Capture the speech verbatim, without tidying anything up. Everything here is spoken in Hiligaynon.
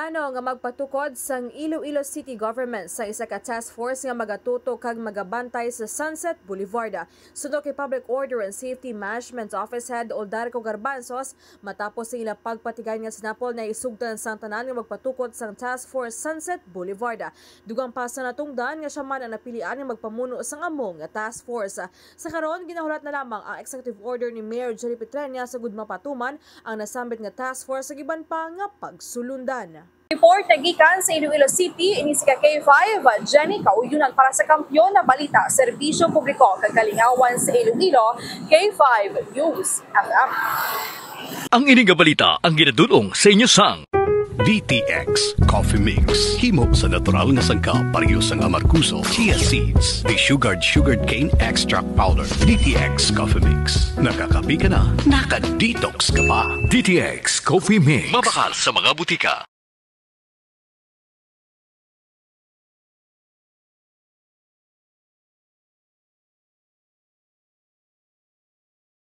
Ano nga magpatukod sang Iloilo City Government sa isa ka task force nga magatutok kag magabantay sa Sunset Boulevard. Suno kay Public Order and Safety Management Office Head Oldarco Garbanzos, matapos sa ila pagpatigayon nga sinapol na isugtan sang tanan nga magpatukod sang Task Force Sunset Boulevard. Dugang pa sa natungdan nga siya man ang napilian nga magpamuno sang amo nga task force. Sa karon, ginahulat na lamang ang executive order ni Mayor Jerry Petrenia sa gud mapatuman ang nasambit nga task force sa giban pa nga pagsulundan. Report na gikan sa Iloilo City, ini si ka K five, Jenny Kauyunan para sa Kampiyon na Balita, Serbisyo Publiko kag Kalingawan sa Iloilo, K five News F M. Ang ini nga balita ang ginadul-ong sa inyo sang D T X Coffee Mix. Himo sa natural nga sangkap, pareho sang amargoso, chia seeds, desugared sugarcane extract powder. D T X Coffee Mix. Nakakape ka na, naka-detox ka pa. D T X Coffee Mix. Mabakal sa mga butika.